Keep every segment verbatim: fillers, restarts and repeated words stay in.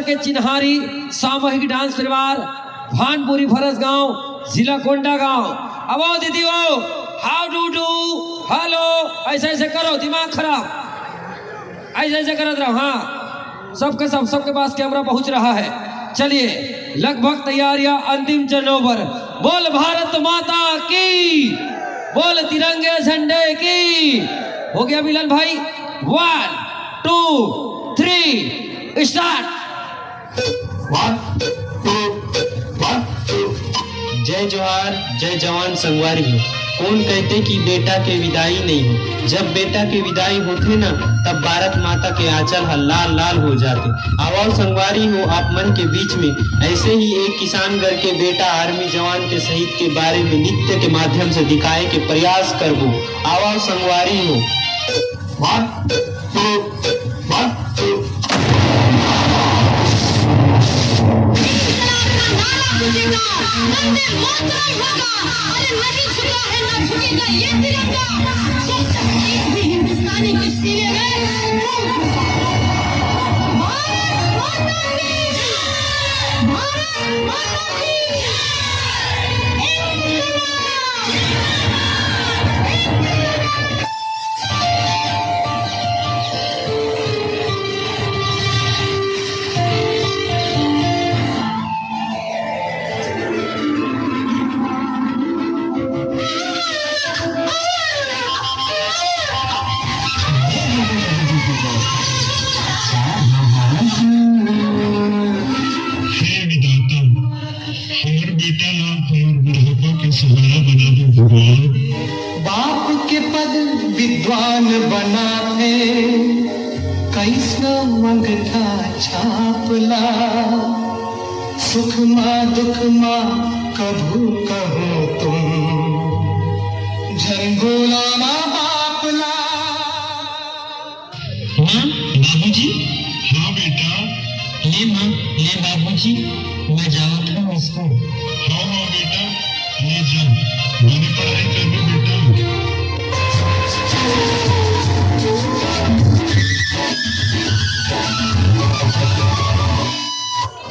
के चिन्हारी सामूहिक डांस परिवार, भानपुरी फरस गांव, जिला कोंडागांव। अब आओ दीदी, आओ। How do you do? Hello। ऐसे ऐसे करो, दिमाग खराब। ऐसे ऐसे करत रहो। हाँ, सबके सब, सबके पास कैमरा पहुंच रहा है। चलिए, लगभग तैयारियां अंतिम चरणों पर। बोल भारत माता की, बोल तिरंगे झंडे की। हो गया मिलन भाई। One, two, three, start। One, two, one, two। जय जोहार, जय जवान संगवारी हो। कोन कहते कि बेटा के विदाई नहीं हो। जब बेटा के विदाई होथे ना, तब भारत माता के आंचल ह लाल लाल हो जाथे। आवाओ संगवारी हो, आप मन के बीच में ऐसे ही एक किसान घर के बेटा आर्मी जवान के शहीद के बारे में नृत्य के माध्यम से दिखाए के प्रयास करबो। आवाओ संगवारी हो। One, two, one, two। Vande Mataram होगा, अरे नहीं झुका है ना झुकेगा ये तिरंगा। जब तक एक भी हिंदुस्तानी के सीने में भारत माता की, भारत माता की, एक तिरंगा। हे विधाता, हमर बेटा ला हमर बुढ़ापा के सहारा बना दे भगवान। बाप के पद विद्वान बनाथे, कइसनो अंगठा छाप ला। सुख मा दुख मा कभू कहूँ तुम, झन बोला माँ बाप ला। माँ, बाबूजी। हाँ बेटा। ले माँ, ले बाबूजी, मैं जावत हूँ स्कूल। हाँ, हाँ बेटा, ले जा, बने पढ़ाई करबे बेटा।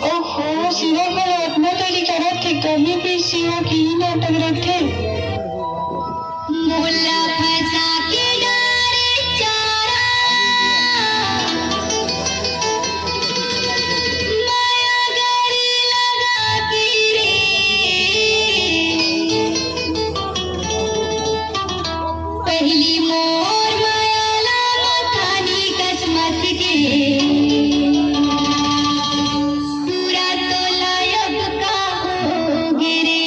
ओहो, शिवा घलो अतना तरी करत हे, कभी भी शिवा के ही नाटक रथे। मोला फंसा के डारे चारा, माया गारी लगा के रे। पहली मोर माया ला मखानी कस मत के, पूरा तोला अब का होगे रे।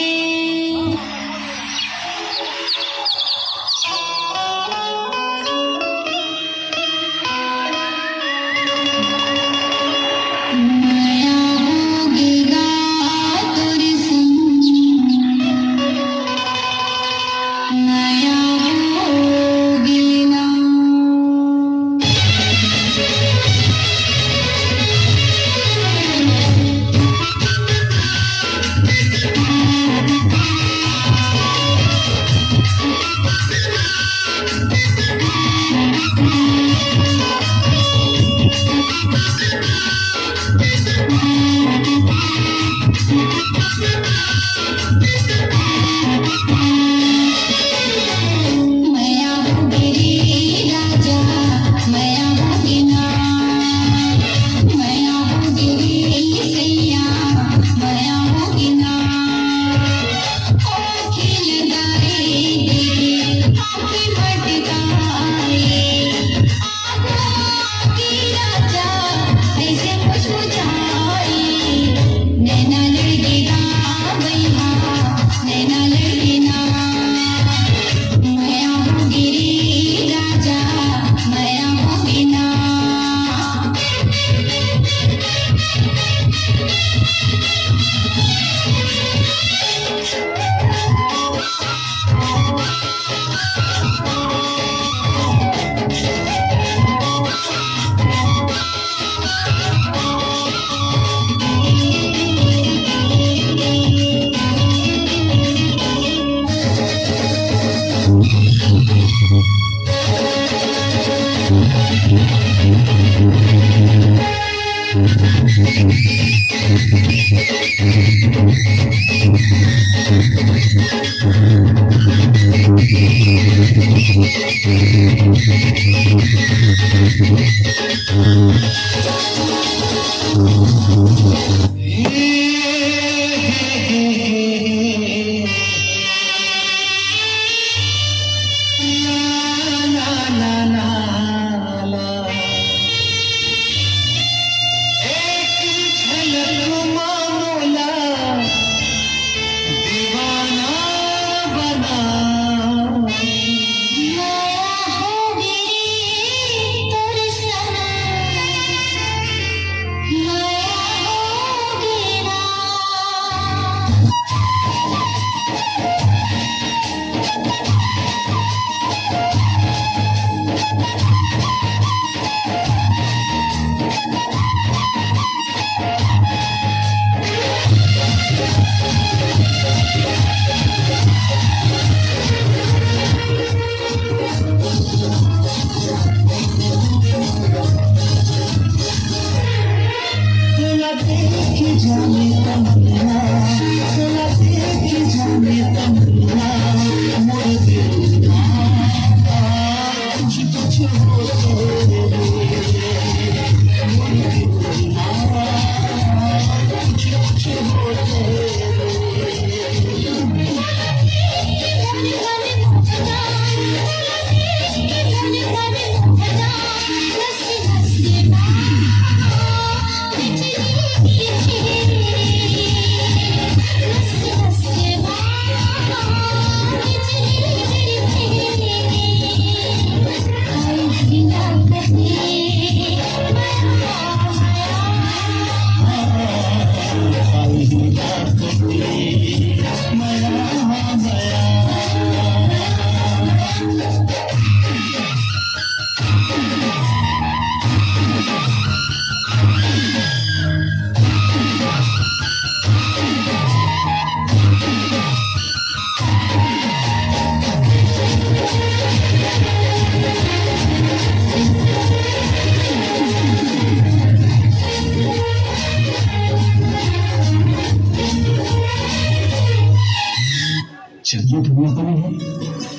मामला दीवाना बना। माया हो गे रे तोर संग, माया हो गे ना। तोला देख जाने तमन्ना, तोला देख जाने तमन्ना, मोर दिल ना कुछ कुछ होते रे, मोर दिल ना कुछ कुछ होते रे। जब ये दुनिया बनी है,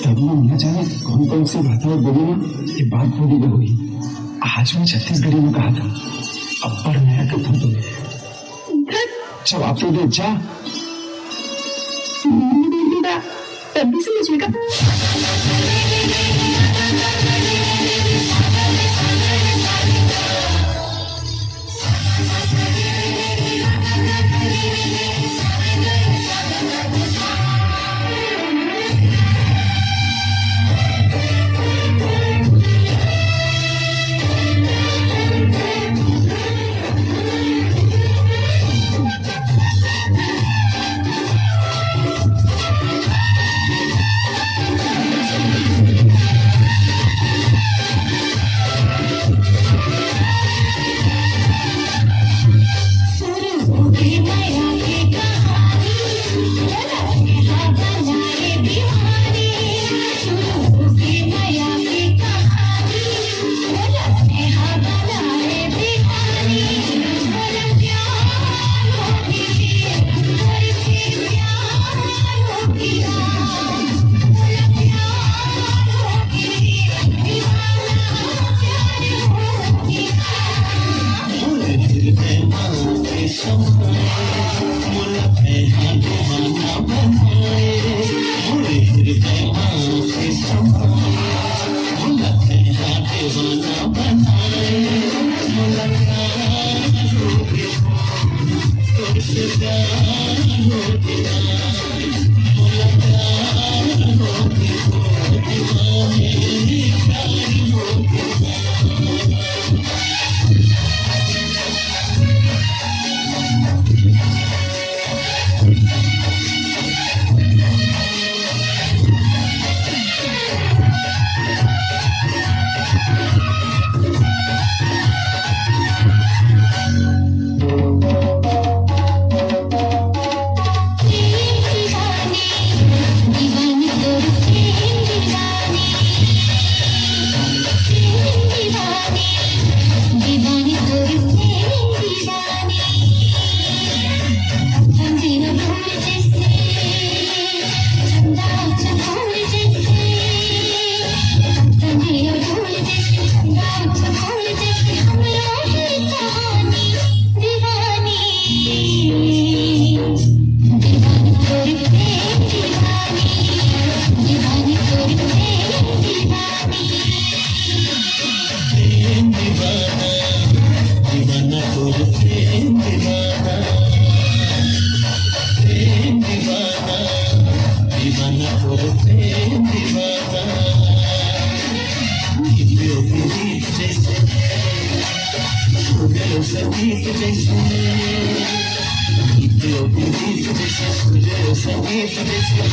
तब ये ना जाने कौन कौन सी भाषा बोली ना, ये बात बोली गई हुई। आज मैं छत्तीसगढ़ी में कहा था, अब्बड़ मया करता हूँ तुम्हें। जब आप तो दे जा। तब भी समझ में का।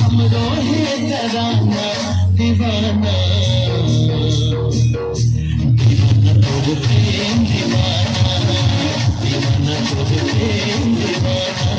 हमरो हे तराना दीवाना, दीवाना तोर प्रेम दीवाना, दीवाना तोर प्रेम दीवाना।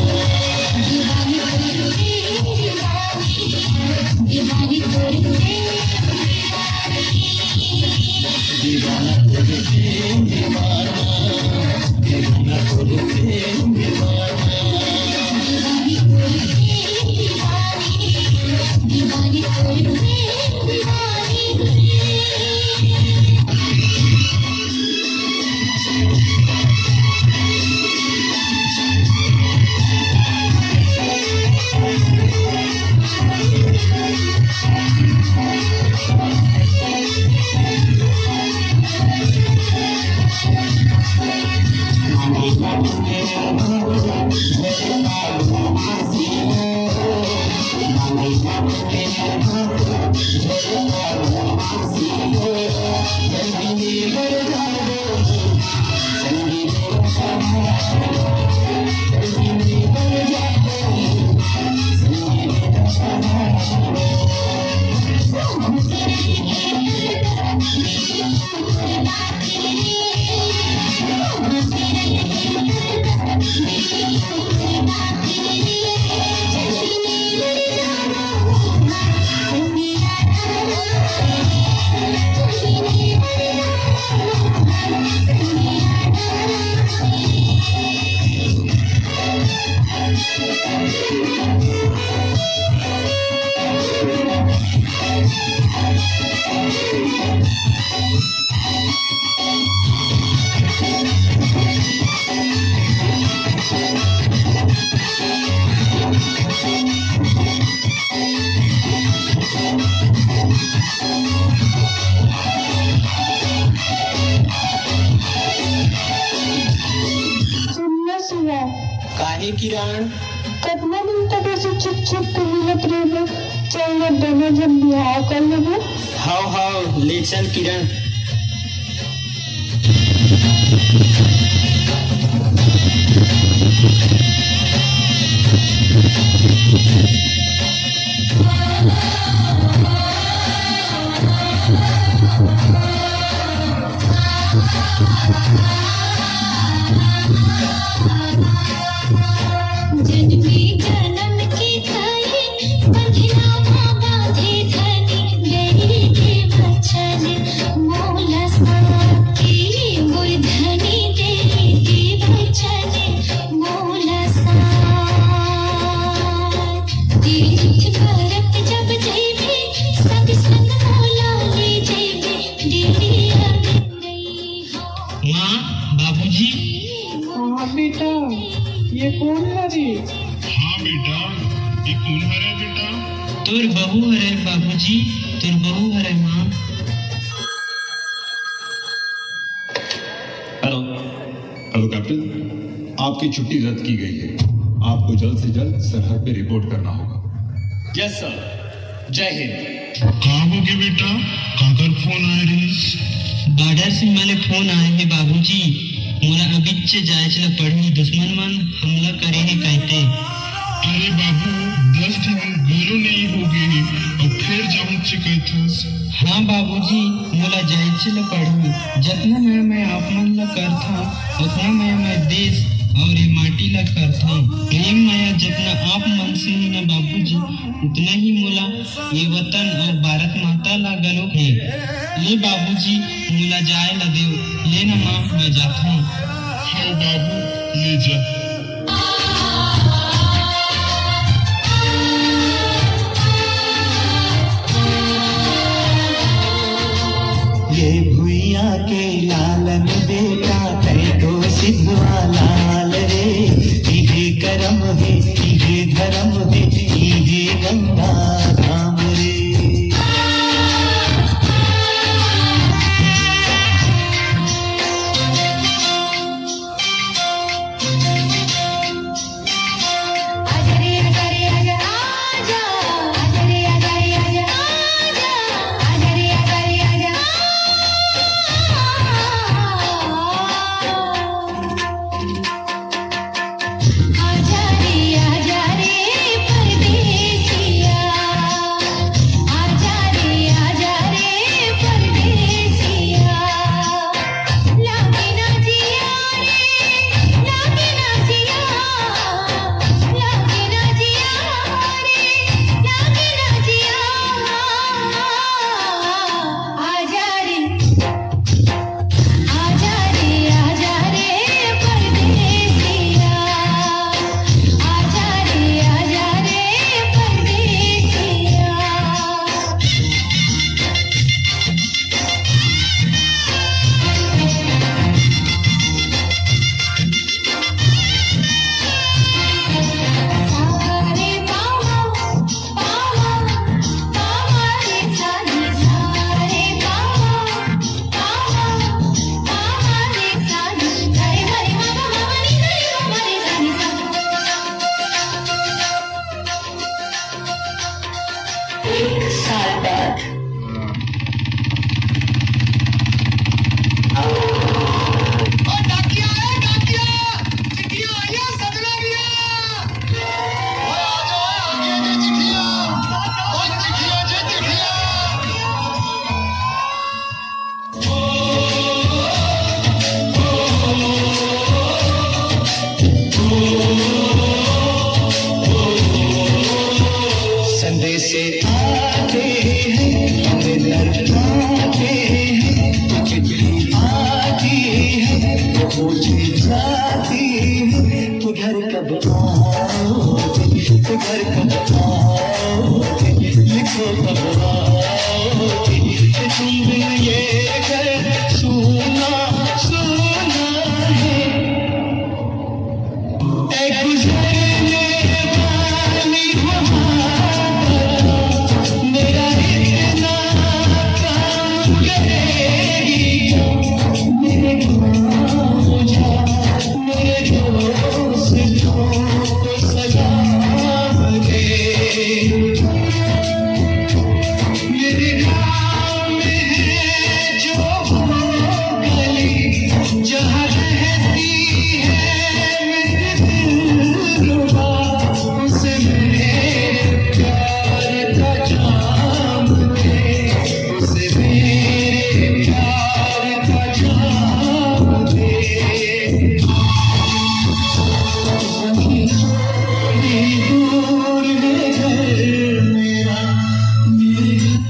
सुन ना शिवा, काहे किरण? कतना दिन तक ऐसे चुप चुप के मिलत रहिबे? चल ना, दोनों झन बिहाव कर लेबे। हव हव, ले चल किरण। जनमे जनम के धरे बंधना मा बांधे धनी, दे दे वचन मोला साथ के, मोर धनी दे दे वचन मोला साथ। तीर्थ बरत जब जइबे, संग संग मोला ले जइबे, डेरे अगन नइ हो। माँ, बाबूजी। हाँ बेटा, ये कोन हरे? हाँ बेटा, ये कोन हरे बेटा? तोर बहू हरे बाबूजी, तोर बहू हरे माँ। हेलो। हेलो कैप्टन, आपकी छुट्टी रद्द की गई है। आपको जल्द से जल्द सरहद पे रिपोर्ट करना होगा। यस सर, जय हिंद। का होगे बेटा, काकर फोन आए रहिस? बॉर्डर से मोला फोन आए हे बाबूजी, मोला अबिच्चे जायच ल पड़ही, दुश्मन मन हमला करे हे कहते। अरे बाबू, दस दिन घलो नइ होगे हे, अउ फेर जाहूं चिकैथस। हाँ बाबूजी, मोला जायच ल पड़ही। जतना मया मैं आप मन ल करथंव, ओतना मया मैं देश अउ ये माटी ल करथंव। प्रेम मया जतना आप मन से हे न बाबूजी, उतना ही मोला ये वतन अउ भारत माता ला घलो हे। ले बाबूजी, मोला जाय ला देव, ले न माँ, मैं जाथंव। हव बाबू, ले जा। ये भुइयां के लालन बेटा, तैं तो सिधवा लाल रे। इही करम हे, इही धरम हे, इही गंगा धाम रे। घर का आओ, लिखो कब आओ, तुम बिन ये घर सूना सूना है। ऐ गुजरने वाली हवा, मेरा इतना काम करेगी, मेरे गाँव जा, मेरे दोस्त को सलाम दे। मेरे गाँव में है जो वो गली, जहाँ रहती है मेरी दिलरुबा, उसे मेरे प्यार का जाम दे, उसे मेरे प्यार का जाम दे। वहीं थोड़ी दूर है घर मेरा, मेरे घर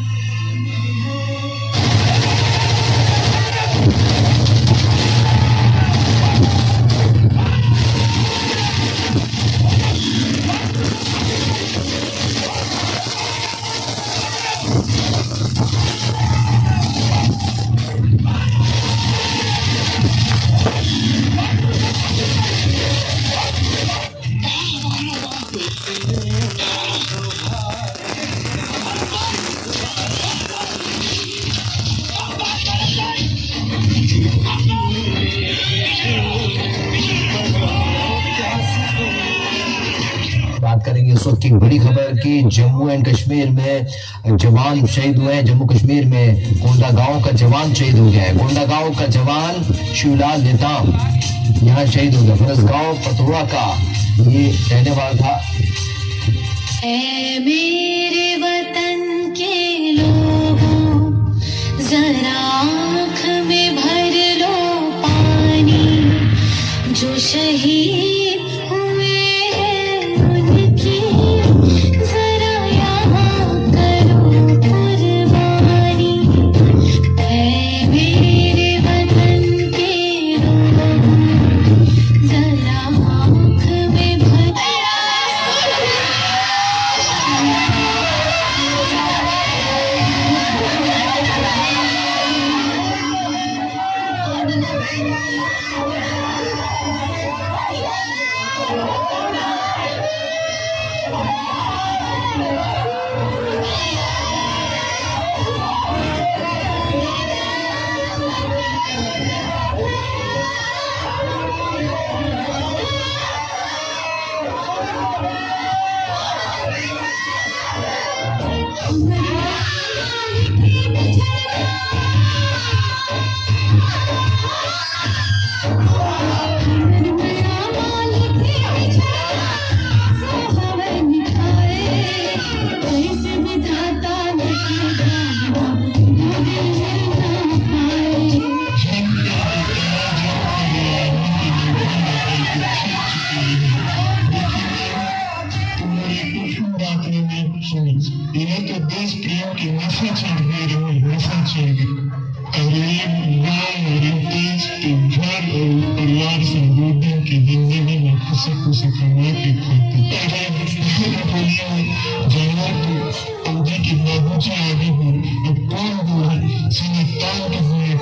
बात करेंगे इस वक्त की बड़ी खबर की। जम्मू एंड कश्मीर में जवान शहीद हुए हैं। जम्मू कश्मीर में कोंडागांव का जवान शहीद हो गया है। कोंडागांव का जवान शिवलाल नेताम यहाँ शहीद हो गया। फरसगांव पतोड़ा का ये रहने वाला था। ऐ मेरे वतन के लोगों, जरा आँख में भर लो पानी, जो शहीद हुए हैं उनकी जरा याद करो कुर्बानी। ऐ मेरे वतन के लोगों, जरा आँख में भर बात में नहीं सुनी। ये तो देश प्रेम की नशा चढ़ गई रे, नशा चढ़ गई। अरे वाह, अरे देश के घर और परिवार से दो दिन की जिंदगी में खुशी खुशी कमा के खाते। अरे बोलिए, जानो तो फौजी के बाबूजी आगे हो, अब कौन दूर है, सीना तान के हुए